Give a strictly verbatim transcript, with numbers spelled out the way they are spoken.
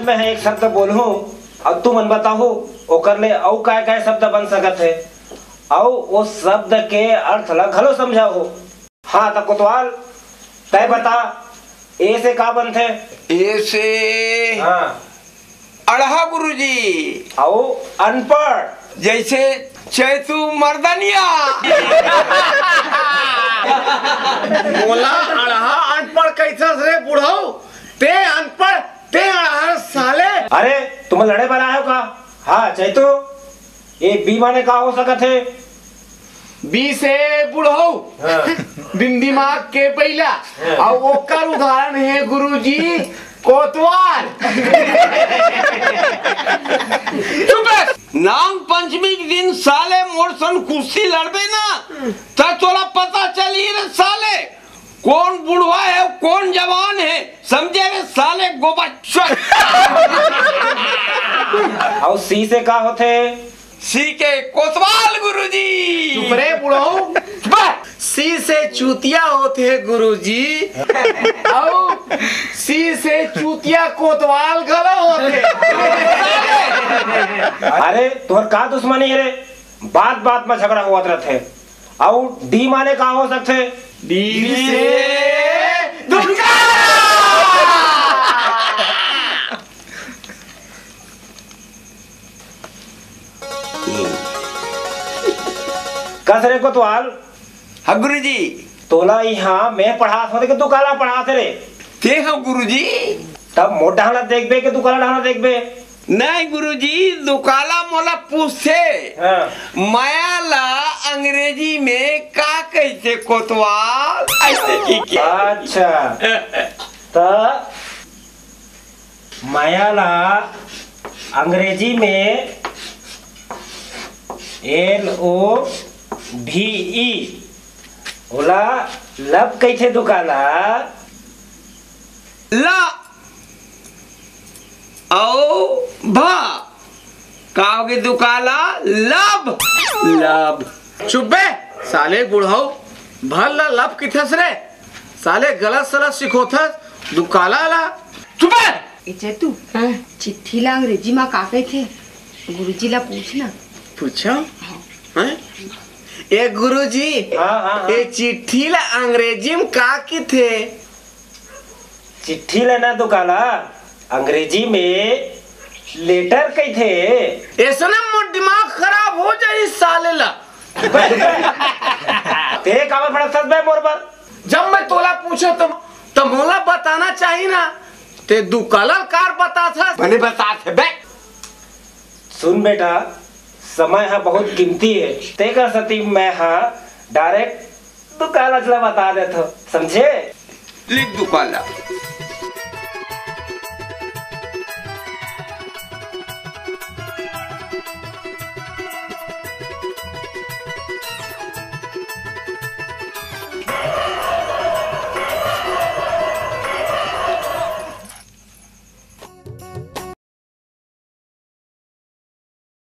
मैं ह एक शब्द बोलहूँ अउ तुमन बताहू, ओकर ले अउ काय काय शब्द बन सकत हे, अउ ओ शब्द के अर्थ ला घलो समझाहू। हाँ, त कोतवाल, तय बता, ए से का बनथे? ए से हाँ। अड़हा गुरुजी। अउ अनपढ़? जैसे चैतू मर्दनिया। मोला अड़हा अनपढ़ कैसे रे बुढ़ऊ? ते अनपढ़, ते अड़हा साले। अरे, तुम लड़े बर आए हो का? हाँ, चैतू, ए बी माने का हो सकत हे? बी से बुढ़ऊ, हाँ। बिन दिमाग के बइला, हाँ। अउ ओकर उदाहरण हे गुरुजी, कोतवाल। चुप रह। नांग पंचमी के दिन साले मोर सन कुश्ती लड़बे ना, त तोला पता चलही रे साले, कोन बुढ़वा हे, कोन जवान हे, समझे रे साले गोबच्चा। अउ सी से का होथे? सी के कोतवाल गुरुजी। चुप रे बुढ़ऊ। बस। सी से चूतिया होथे गुरुजी। अउ सी से चूतिया कोतवाल घलो होथे। अरे, तोर का दुश्मनी हे रे? बात बात में झगड़ा होवत रथे। अउ डी माने का हो सकथे? डी से दुकाला। कस रे कोतवाल? हाँ गुरुजी। तोला इहाँ मैं पढ़ात हों के दुकाला पढ़ात रे? ते हो गुरुजी। तब मोर डहन ला देखबे के दुकाला डहन ला देखबे? नहीं गुरुजी, दुकाला मोला पूछथे, हाँ। माया ला अंग्रेजी में का कहिथे कोतवाल? ऐसे की क्या? अच्छा, त माया ला अंग्रेजी में एल ओ भी ई, ओला लव कहिथे दुकाला। ला अउ भा का होगे दुकाला? लब। लब। चुप बे साले बुढ़ऊ, भर ला लब किथस रे? साले गलत सलत सिखोथस दुकाला ला। चुप बे। ए चेतू, हाँ? चिट्ठी ला अंग्रेजी मा का कहिथे? गुरुजी ला पूछ ना। पूछो। हाँ। हैं? ए गुरुजी, हाँ, हाँ, हाँ। ए चिट्ठी ला अंग्रेजी मा का किथे? चिट्ठी ला ना दुकाला, अंग्रेजी में लेटर कहिथे। ऐसने मोर दिमाग खराब हो जाही साले ला। ते काबर भड़कथस बे मोर बर? जब मैं तोला पूछों त, त मोला बताना चाही ना, ते दुकाला कार बताथस। बने बताथे बे। सुन बेटा, समय ह बहुत कीमती हे, तेकर सेती मैं ह direct दुकाला ला बता देथों, समझे? लिख दुकाला।